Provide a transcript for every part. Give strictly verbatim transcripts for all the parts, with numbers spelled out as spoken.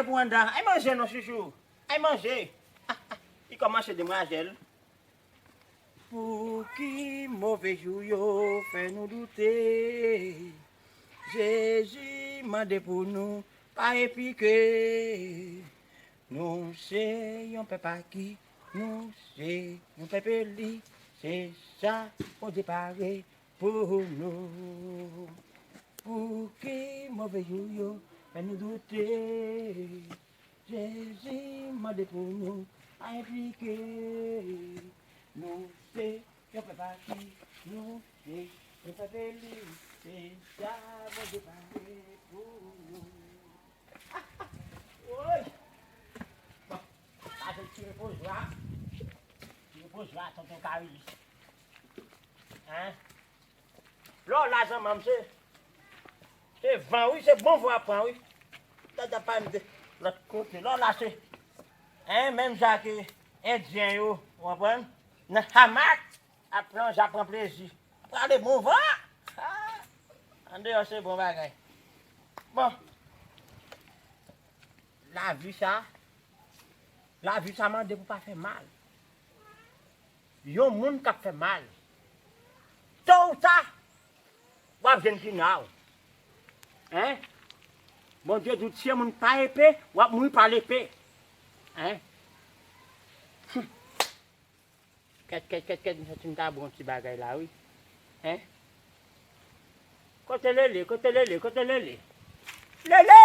Pou Wanda, ay manje non, chouchou. Ay manje. Li kòmanse demwazèl. Pouki move jou yo fè nou doute? Jezi mande pou nou pa replike. Nou se yon pèp aki, nou se yon pèp eli. Se sa Bondye pare pou nou. Pouki move jou yo fè nou doute? Jezi mande pou nou pa replike. Nou se yon pèp aki, nou se yon pèp eli. Se sa Bondye pare pou nou. Woy! Bon, sa se ti repo jwa. Ti repo jwa, tonton Karilis. Hein? Lè w la zanmanm, se, se van wi, se bon van w ap pran wi. Tata pa m de lòt kote. Lè w la se, hein, menm jan ke Endyen yo, ou konprann? Nan hamak, ap plonje, ap pran plezi. Ap prale bon van. Ah, andeyò se bon bagay. Bon. Lavi sa, lavi sa mande pou pa fè mal. Yon moun k ap fè mal, to ou ta, w ap jwenn final. Hein? Bondye di w tiye moun pa epe, w ap mouri pa lepe. Hein? Kèt, kèt, kèt, kèt, m santi m ta bwè yon ti bagay la, wi. Hein? Kote Lele? Kote Lele? Kote Lele? Lele!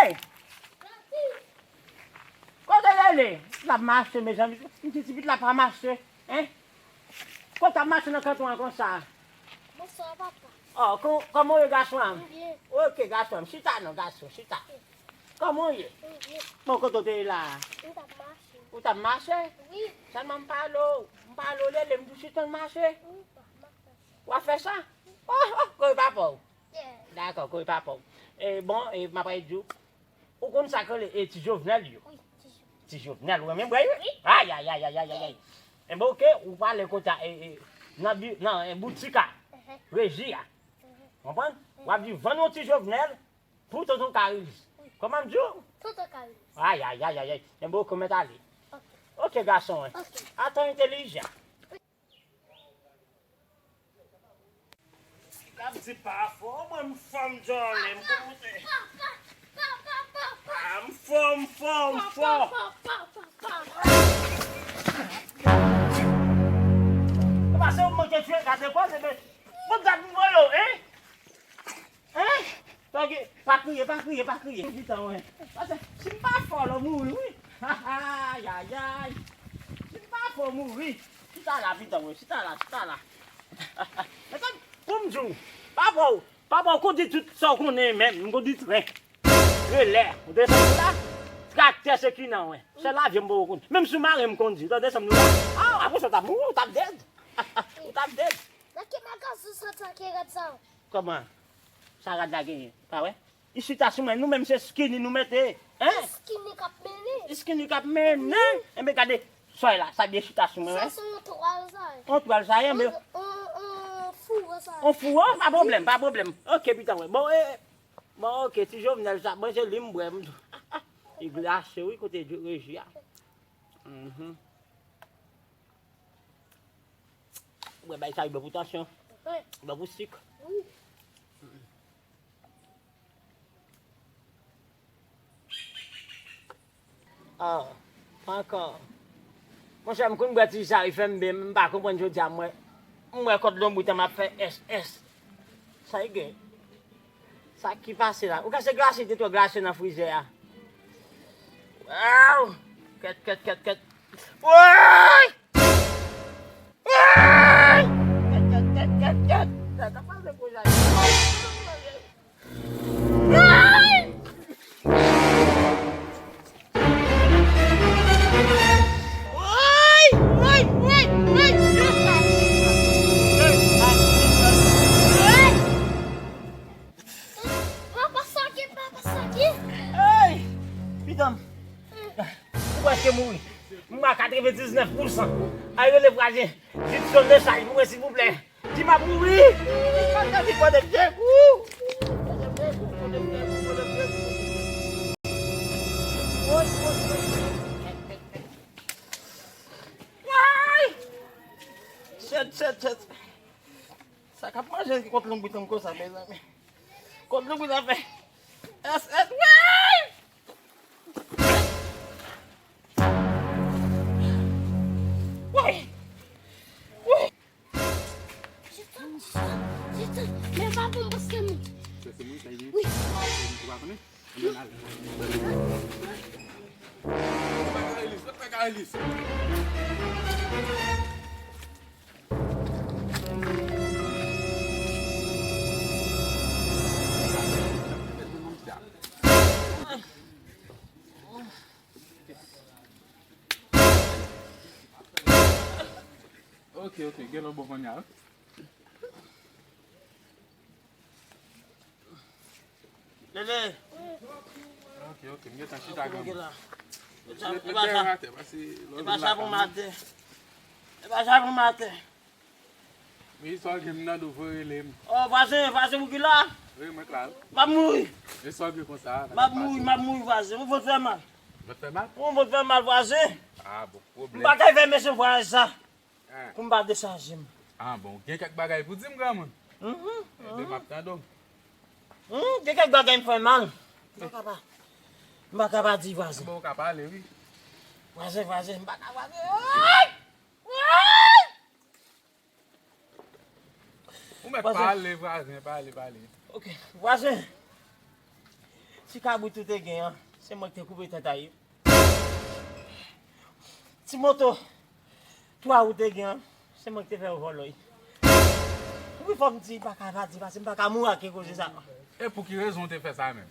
Kote Lele? L ap mache, mezanmi. M di ti pitit la pa mache. Hein? Kote ap mache nan kanton an konsa? Bonswa, papa. Oh, ko-, kòman w ye, gason an? M byen. Ok, gason an. Chita non, gason, chita. Kòman w ye? M byen. Bon, kote w te ye la a? M t ap mache. Ou t ap mache? Wi. Sèlman m pale w, m pale w, Lele, m di w chita n mache. Wi, papa. W ap fè sa? Oh, oh, kote papa w? Yeah. Dakò, kote papa w. E, bon, e, m ap di w, ou konn sa k rele, e, ti Jovenel yo? Wi, ti Jovenel. Ti Jovenel, ou renmen bwè yo? Wi. Ay, ay, ay. Enben, oke, ou prale kote a, e, e, nan bi-, nan, e, boutik a, mhm, reji a. Mhm. Konprann? Mhm. W ap di, vann yon ti Jovenel pou tonton Karilis. Wi. Kòman m di w? Tonton Karilis. Ay, ay, ay, ay, ay. Enben, oke, ou mèt ale. Oke. Oke, gason, wi. Oke. Atan entelijan. K ap di pa fò, mwen m fò, m djòlè, m konn moute. Ah, m fò, m fò, m fò. Pase ou manke tchwe, gade kwa, se bon, gad m voye w, hein? Hein? Pa kriye, pa kriye, pa kriye, pa kriye. Pitan, wi. Paske si m pa fò, w mouri, wi. Ayayay. Si m pa fò, w mouri. Chita la, pitan, wi. Chita la, chita la. Mezanmi, pou m di w, papa w, papa w kondi tout sa w konnen menm, m kondi tren. Relè, ou desann la, traktè se ki nan, wi. Sèl avyon m poko kondi. Menm soumaren m kondi, ou desann la. Ah, apre sa, w t ap mouri, ou t ap dead. Ou t ap dead. Nan ki magazin w soti ak rad sa yo? Kòman? Sa rad la genyen? Pa wè? Li chita sou mwen, nou menm se skinny nou mete. Hein? Se skinny k ap mennen. Skinny k ap mennen. Enben gade, soy la, sa byen chita sou mwen, wè. Sa se yon twal sa ye. Yon twal sa ye, men. Yon, yon, yon foure sa ye. Yon foure, pa pwoblèm, pa pwoblèm. Oke, pitan, wè. Bon, e, bon, oke, ti Jovenel sa, mwen se li m bwè, m tou. Li glase, wi, kote reji a. Mhm. Bwè bay sa yo bon pou tansyon. Bon pou sik. Ah, ankò. Monchè, m konn bwè ti sa, li fè m byen, m pa konprann jodi a, m wè, m wè kòd lonbrit an m ap fè S S. Sa ki gen? Sa ki pase la? Ou ka se glase, te twò glase nan frizè a. Waw! Kèt, kèt, kèt, kèt. Woy! Woy! Kèt, kèt, kèt, kèt, kèt. Sa ka pase pou jay. Woy! Woy! Woy! Woy! Woy! Papa, sa gen, papa, sa gen. Hey! Pitanm. Ou prèske mouri. M a katrevendiznèf pousan. Ay, rele vwazen. Jidson Lesage pou mwen, silvouplè. Di m ap mouri. Mande m sekou. Mande m sekou, mande m sekou, mande m sekou. Woy, Way! Chèt, chèt, chèt. Sa k ap manje ki kont lonbrit an konsa, mezanmi? Kont lonbrit la fè. Èt, èt, way! Way! Way! Jete, jete, jete. Men pa bon paske m... Paske mwen, sa gen. Wi. Ou pa konnen? Anben, n ale. Lòt bagay, Elis, lòt bagay, Elis. Ok, ok, gen lòt bò kounye a, ok. Lele. Ok, ok, m gentan chita, granmoun. Mete, mete dèyè atè, pase lè w vin la, sa pou maten. E pa sa pou maten. Men istwa ke m tande w voye rele m. Oh, vwazen, vwazen, ou ki la? Wi, mwen k la, wi. M ap mouri. Istwa ke konsa, m ap mouri, m ap mouri, vwazen. Ou vòt fè mal. Vòt fè mal? Ou vòt fè mal, vwazen. Ah, bon, pwoblèm. M pa ka fè mesye vwayaj sa. Pou m pa dechaje m. Ah, bon, gen kèk bagay pou di m, granmoun? Mhm. Ebyen, m ap tande w. Hmm, gen kèk bagay m fè mal. M pa ka pa, m pa ka pa di, vwazen. Bon, ou ka pale, wi. Vwazen, vwazen, m pa ka, vwazen. Ay! Ay! Ou mèt pale, vwazen, pale, pale. Ok, vwazen. Ti kabrit ou te gen an, se mwen ki te koupe tèt a li. Ti moto twa ou te gen an, se mwen ki te fè yo vòlò l. Wi, fò m di, m pa ka pa di, paske m pa ka mouri ak koze sa. E pou ki rezon w te fè sa menm?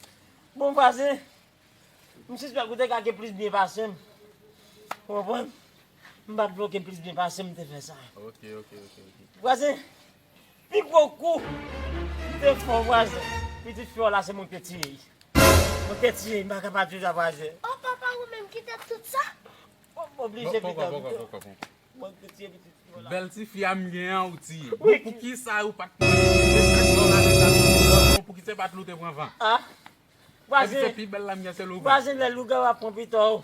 Bon, vwazen, m sispèk ou te ka gen plis byen pase m. Ou konprann? M pa t vle w gen plis byen pase m, m te fè sa. Ok, ok, ok, ok. Vwazen, pi gwo kou m te fè w, vwazen, pitit fi w la, se mwen ki te tiye l. Mwen te tiye, m pa ka pa di w sa, vwazen. Oh, papa, ou menm ki te tout sa? Mwen oblije, pita, pita. Mwen te tiye pitit fi w la. Bèl tifi a m gen an, ou tiye. Wi. Bon, poukisa ou pa t pran chak lòm avèk sa, bon, poukisa se pa t li w te pran van? Ah. Epi se pi bèl la m gen, se lougawou. Vwazen, lè lougawou ap pran pita w,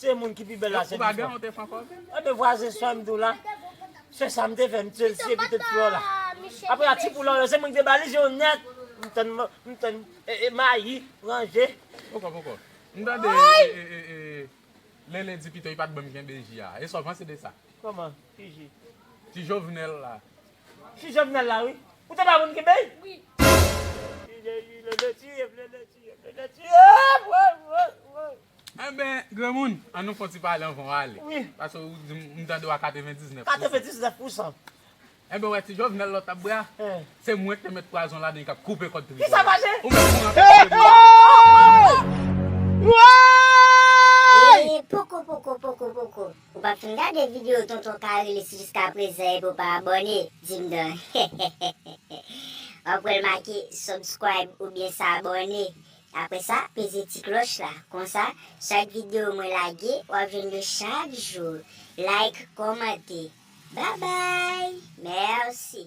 se moun ki pi bèl la, se li. Ou pa gen yon te fè ankò? Ebyen, vwazen, sa m di w la, se sa m te fè, m te tiye pitit fi w la. Apre la, ti poul la, se mwen ki te ba li je w nèt. M tann, m tann, e, e, mayi, ranje. Poko, poko. M tande, e, e, e, e, Lele di pito li pa t ban m kenbe ji a. E sa w panse de sa? Kòman? Ki ji? Ti Jovenel la. Ti Jovenel la, wi. Ou te ba moun kenbe? Wi. Lele tiye, Lele tiye, Lele tiye. Woy, woy, woy. Enben, granmoun, ann nou fè yon ti pale anvan w ale. Wi. Paske ou di m, m tande w a katrevendiznèf pousan. Katrevendiznèf pousan. Enben, w wè ti Jovenel lòt ap bwè a? Eh. Se mwen ki te met pwazon ladan li k ap koupe kòd tripòl la. Kisa pase? Ou menm ou rantre. Eh, poko, poko, poko, poko. Ou pa fin gade videyo Tonton Karelis jiskaprezan epi w pa abòne? Di m non. W ap wè l make subscribe oubyen s'abonner. Apre sa, peze ti klòch la. Konsa, chak videyo mwen lage, w ap jwenn yo chak jou. Like, kòmante. Babay! Mèsi!